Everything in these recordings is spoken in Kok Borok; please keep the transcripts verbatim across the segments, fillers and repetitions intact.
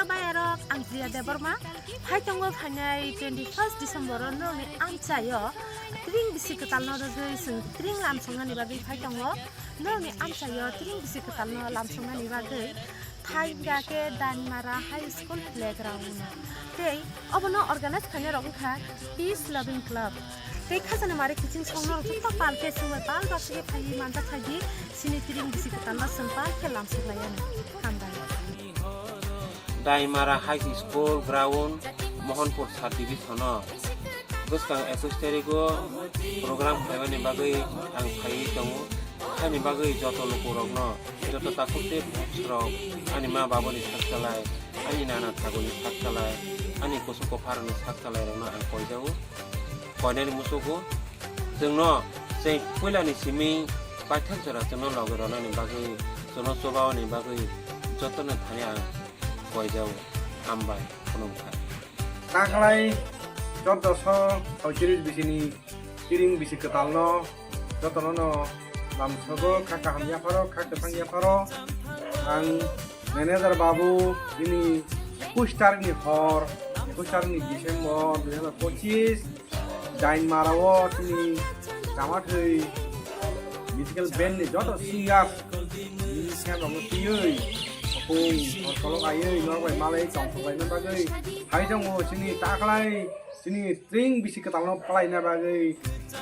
Mayarok, ang Priya Debbarma. Phai tongo phainai twenty first December o norokni amchaio tring bisi kwtalno rwgwi chwng tring lamsoknani bagwi phai tongo. Norokni amchaio tring bisi kwtalno lamsoknani bagwi thai hwnkha khe Dainmara High School playground o. Tei obono organize khainai rok wngkha Peace Loving Club. Tei khajana mari kiching song norok joto pal khe chwngbai pal baksa khe phaiwi manjak khaidi, chini tring bisi kwtalno chwng pal khe lamsok lai anw. Hambai. Daimara High School Ground, Mohanpur Sub Division o bwskang ekwis tarigo program khlaimani bagwi ang phaiwi tongo. Haini bagwi joto lukurokno, joto takhuk tei bwsarok, ani ma babuni sak chalai, ani nana thaguni sak chalai, ani kusu kupharokni sak chalairokno ang koijago. Koinani muchugo chwngno, chwng puilani simi paithak jora chwngno logi rwnani bagwi, chwngno chubawani bagwi jotono thani ang koijago. Hambai, khulumkha. Taklai chordoso soichirish bisini tring bisi kwtalno jotono no lamsogo, kha kaham yapharo, kha kwthang yapharo. Ang manager babu, bini ekwis tarikni hor, ekwis tarikni December dui hazar pochis, Dainmara o chini Chamathwi musical band ni joto singers, musician rokno twiwi, khopung hor kolok aiwi norok bai malai tongthok laina bagwi hai tongo chini taklai. Chini tring bisi kwtalno palaina bagwi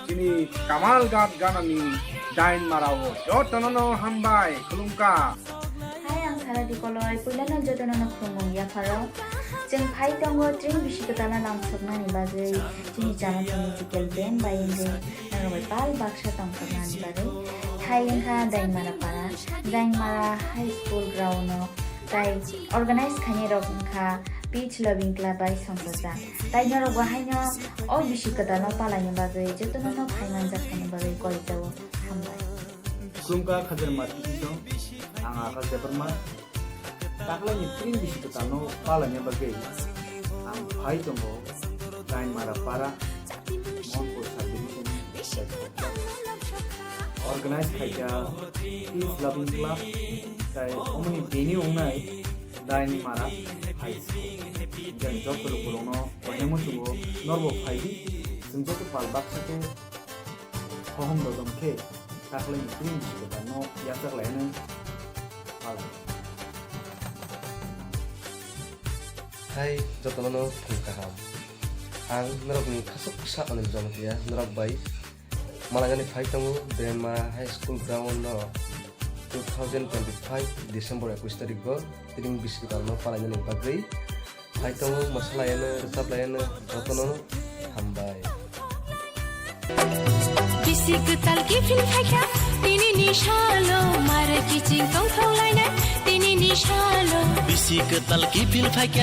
chini Kamal Ghat ganani Dainmara o jotono no hambai khulumkha. Hai, ang Sara Dikoloi, puilano jotono no khulumung yapharo. Chwng phai tongo tring bisi kwtalno lamsoknani bagwi chini Chamathwi musical band bai wngwi norok bai pal baksa tongthoknani bagwi. Hai wngkha Dainmara para, Dainmara High School ground o. Tai organize khainai rok wngkha Peace Loving Club bai songchajak. Tai norok bo haino o bisi kwtalno palaina bagwi jotono no phai manjak khaina bagwi koijago. Hambai. Khulumkha khajana mari kiching song, ang Akash Debbarma. Taklaini tring bisi kwtalno palaina bagwi ang phai tongo Dainmara para, Mohanpur Sub Division. Organize khaikha Peace Loving Club, tai omoni venue wngnai Dainmara High School. Jang joto lukurokno koinai muchungo norbo phaidi, chwng joto pal baksa khe hohom dodom khe taklaini tring bisi kwtalno yachak lainai pal. Hai, jotono no phung kaham. Ang norokni khasuk kisa Anil Jamatia, norok bai malainani phai tongo Dainmara High School ground no two thousand twenty-five December ekwis tarikgo tring bisi kwtalno palainani bagwi. Phai tongo, mosa laiano, rwchap laiano, jotono hambai. Bisi kwtal kiphil phaikha, tinini salo, mare kiching tongthok lainai, tinini salo. Bisi kwtal kiphil phaikha,